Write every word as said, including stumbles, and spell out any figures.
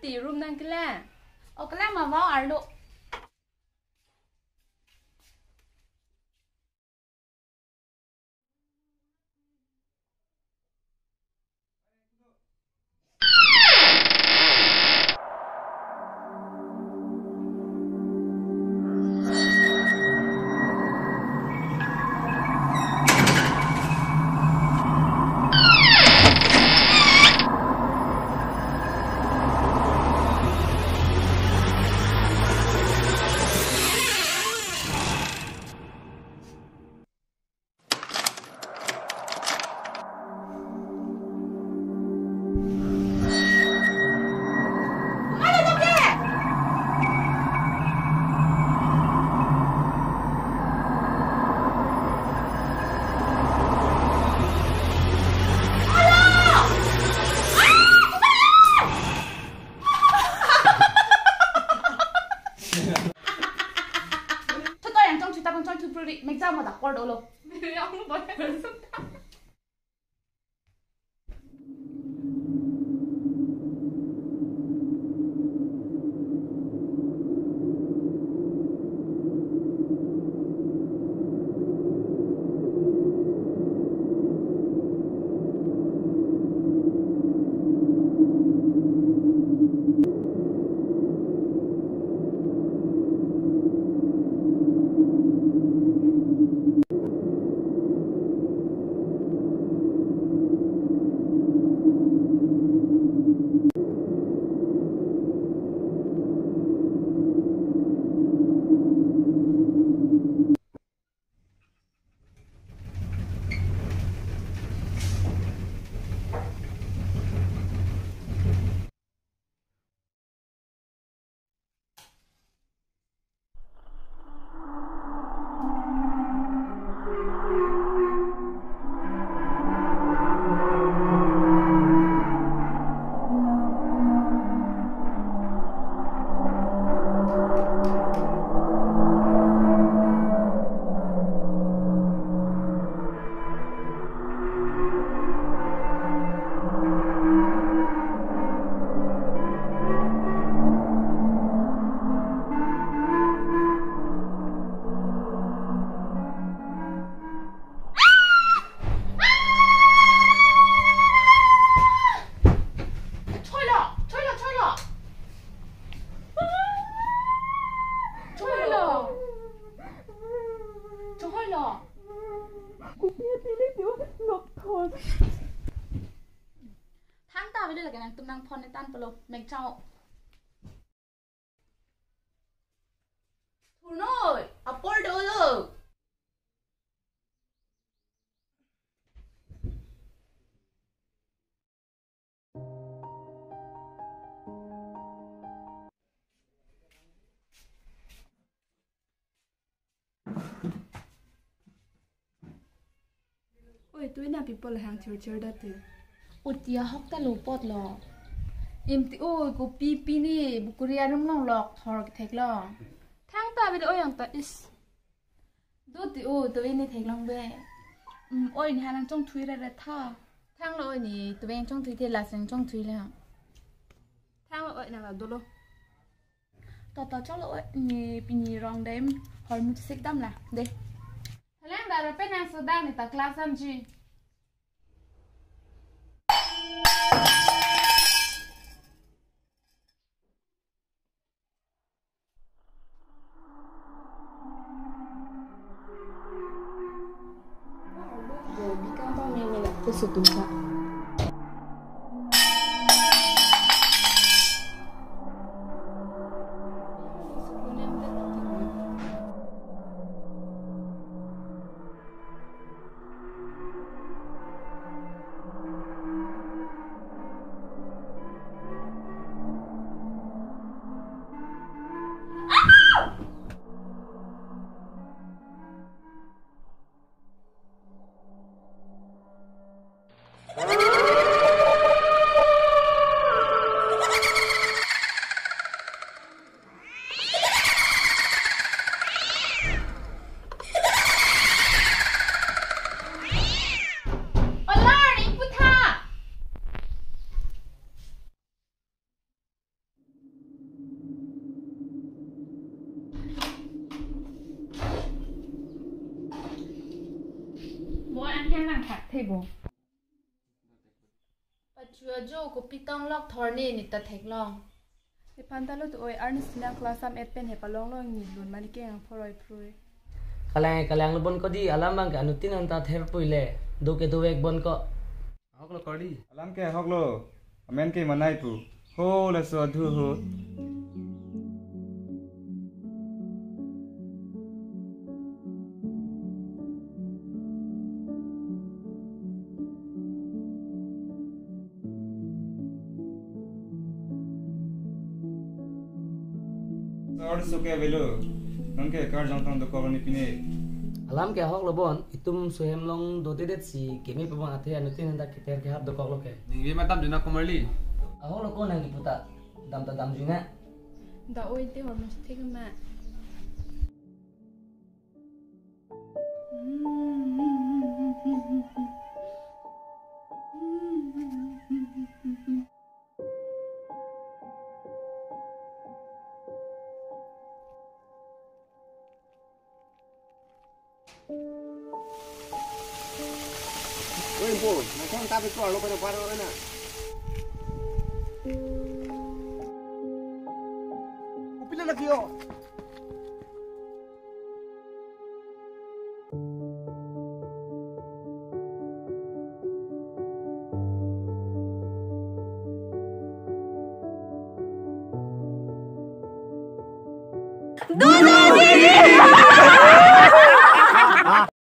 Room nangkelang. O, kelang ma, vang arlo. Thotoi nangchongthui ta, nangchongthui pru ri, mekjam ma dak apor dolo. Yang boy. Choilo, choilo, choilo. Choilo. Choilo. Thangta avelo lake nangtum nang phone tan polo, mekjam. Thurnoi, apor dolo. Oi, tui na people hang chir chir dati. Uti ahok ta lo apotlo. Imti oi, kopi pini bukuri arum long lok thor kethek lo. Thangta avelo oi, yang ta is. Doti o, tui ni theklong be. Mm, oi, ni ha nangchongthui rere tha. Thanglo oi, ni tui nangchongthui the, last nangchongthui le. Thanglo oi, nang la dolo. Toto cholo oi, ni pini rong dem hormu sik dam la de. Halang daro pen nang soda ni ta class damji. Thebo. Pachu ajo kopi tong lok thorni neta theklong. Ephan ta lo tu oi, arni sina class am et pen he palong long ni lun mani ke ang phoroi phroi. Kalang kalang lo bon ko di, alam bang ke anutin anta ther puile. Do ke do vek bon ko. Ahok lo kali. Alam ke ahok lo. Amen ke manai pu. Ho laso adhu ho. Sor suke avelo. Nonke kar jongtong dokok ni pine. Alam ke ahok lo bon, itum suhem long dodedet si keme pabang athe anutin hendak keter kehap dokok lo ke. Ningve madam dina komarli. Ahok lo ko nang kiputa. Dam ta dam juna. Da oi te hormos thik ma. Oi, bo, nangkong tapi ko alo pada pada ora na. Upila lagi yo.